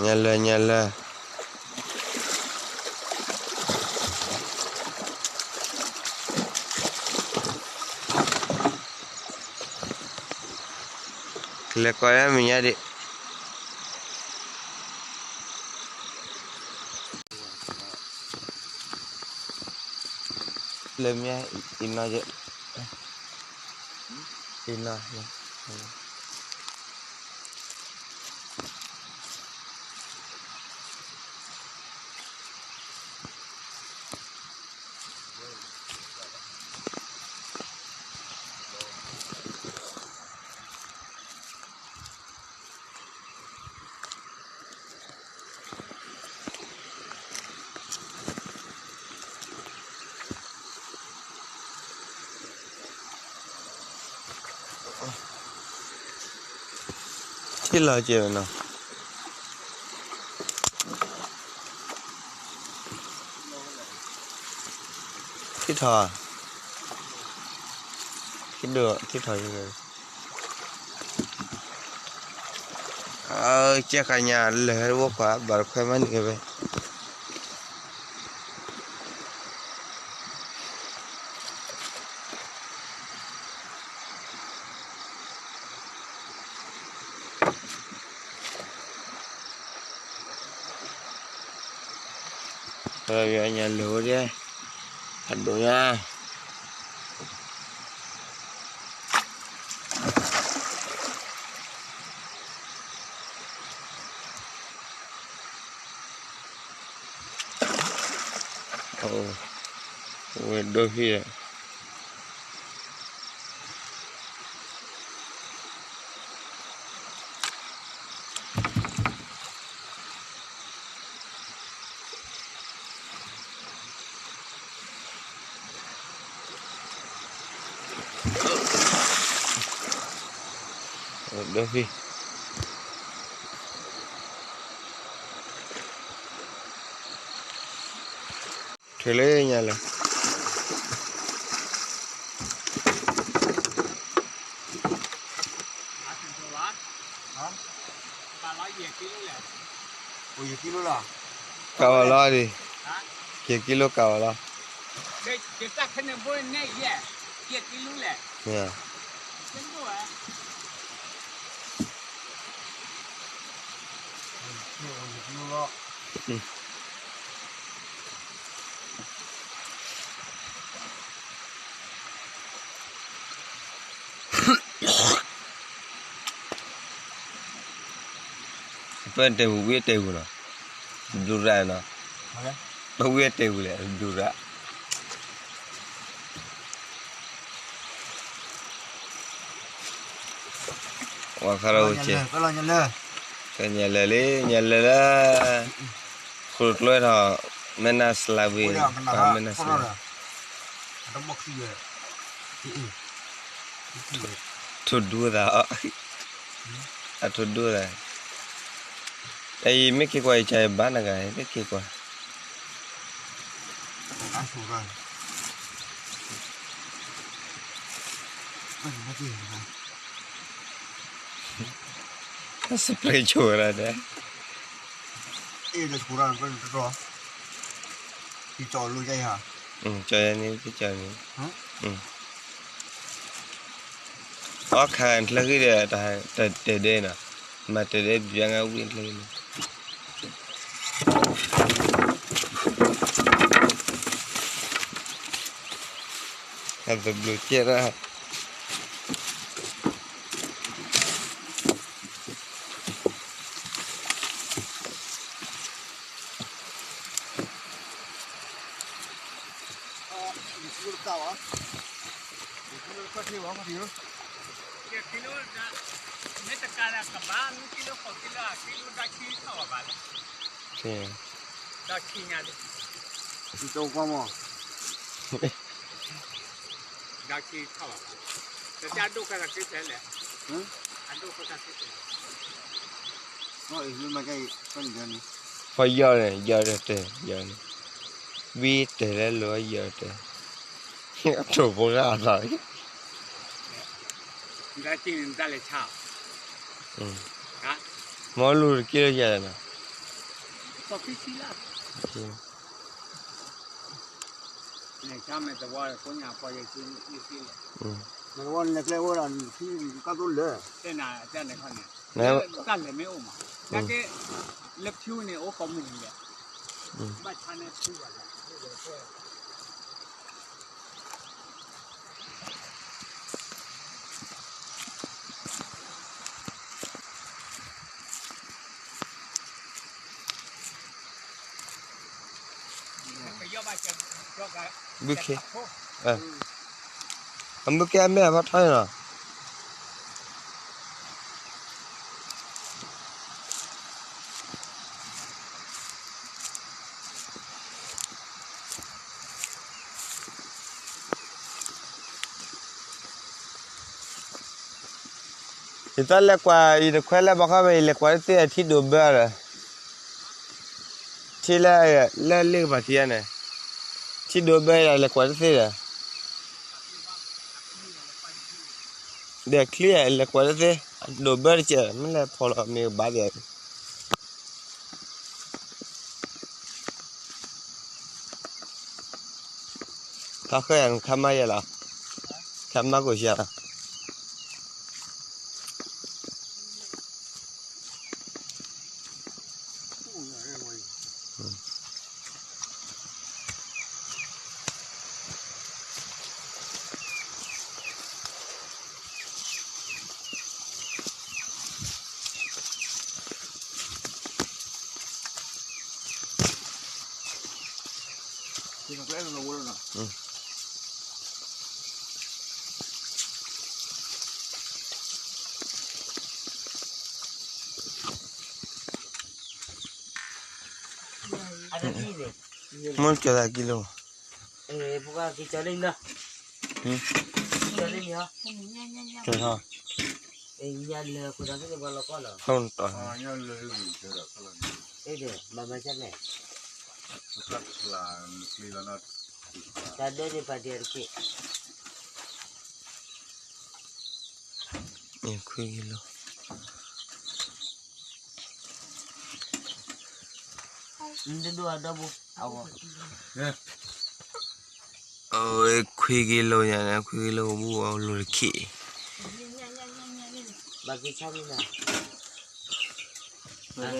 ညါလၢ ညါလၢ ကလဲၤကိးယါမဲာ်ညါဒံး လၢမ့ၢ်အံၤနီၢ်ယဲ အံၤနီၢ် ထံၣ်လီၤကဲဝဲနီၤ ထံၣ်ထီၣ် ထံၣ်ဒိၣ် ထံၣ်ထီၣ် ကဲဃာ်ညါလၢာ်ဝဲခွါ ဘၣ်တခွဲမးန့ၣ်ဝဲ ညါလၢာ်ဝဲဒၣ် အဒိၣ်ညါ ဝဲဒိၣ်ဖံး ဒိၣ်ဖံး ထုးလၢညါလၢာ် ကးဝဲလီၤဒံး ယကံလိကးဝဲလီၤ ပတဲပူၤဝံၤတဲပူၤနီၤ ဘျုးရၣ်နီၤ ပဝံၤတဲပူၤလဲၣ် ဘျုးရၣ် ဝါခါရၢဝဲကဲ ကညါလၢာ်လံ ညါလၢာ်လၢ ဃုကျိထီၣ် မဲနၢ်စလါဝံၤ မဲနၢ်စလါ ထိၣ်ဒူသးအီၤ အထိၣ်ဒူသး အအံၤမ့ၢ်က့ၤကွၢ်အံၤကၢ်အံၤဘၣ်နဂၤ မ့ၢ်က့ၤကွၢ် စပရ့ၤဆိရၣ်ဒီး ကၠီယၤန့ၣ် ကၠီန့ၣ် အီခါဂၤနချၢဃံဒီး တတဲဒဲနီၤ မၤတဲဒဲဘျုးအါဂၤဝံၣ်နချၢဃံန့ၣ် အသဘျုးကဲရၣ် ပှၤယီၤန့ၣ် ယီၤဒီးတဲ ယီၤန့ၣ် ဝံတဲလၢလိၤယီၤတဲ ထိၣ်ဖိဂၤအသး မ့ၢ်လူၤတက့ၢ်လၢယၤလဲၣ်နီၤ ခံဆံလၢ်, န့ၣ် ကါမဲာ်သဝီကိးညါပှၤယဲၢ်ဆံ, ယဲၢ်ဆံလၢ်, မဲာ်သဝီန့ၣ် ကျဲအိၣ်ဒီး ကါသိလၢာ်, တဲနၤ တဲနၤခီန့ၣ်, တၢ်လဲၤမ့ၢ်အိၣ်မး, တၢ်ကဲ လၢဖၠူန့ၣ် အိၣ်ကိးမုၢ်နံၤလဲၣ်, ဘၣ်ဆါန့ၣ်ဖၠူဘၣ်ဒီး ဘုခ့, အမုၢ်ကဲအမဲာ်အဖီထီန့ၣ်လီၤ. ယတၢ်လဲၤကွၢ် ယတခွဲလၢဘၣ်ခီဘၣ် ယလဲၤကွၢ်တသ့ ထံဒိးဘၢဒီး, ထံလၢ လၢလ့ၣ်ကပၤထံန့ၣ်, ထံဒိးဘၢဒီး လဲၤကွၢ်တသ့ဒီး, ဒီးချံ လဲၤကွၢ်တသ့, ဒိးဘၢတကဲး မ့ၢ်လဲၤဖီလီၤမ့ၢ်ကဘၣ်ဒီး ခါဃဲယၤနခါမါယဲလီၤ, ခါမါကိးယၤလီၤ. မ့ၢ်ကၠီၤသးကံလိ, ကၠီၤလံ, ကၠီၤလံ, ကၠီၤထီၣ်, ဖုန်းတော်, မမဆဲလဲၣ်, တၢ်ဒိးန့ၣ် ပာ်တ့ၢ်တက့ၢ်. ခွံကံလိ, အဝဲခွံကံလိညါန့ၣ် ခွံကံလိကဘူၣ်အလိၤတခံ, ဘၣ်က့ၤဆါမ့ၢ်နၤ.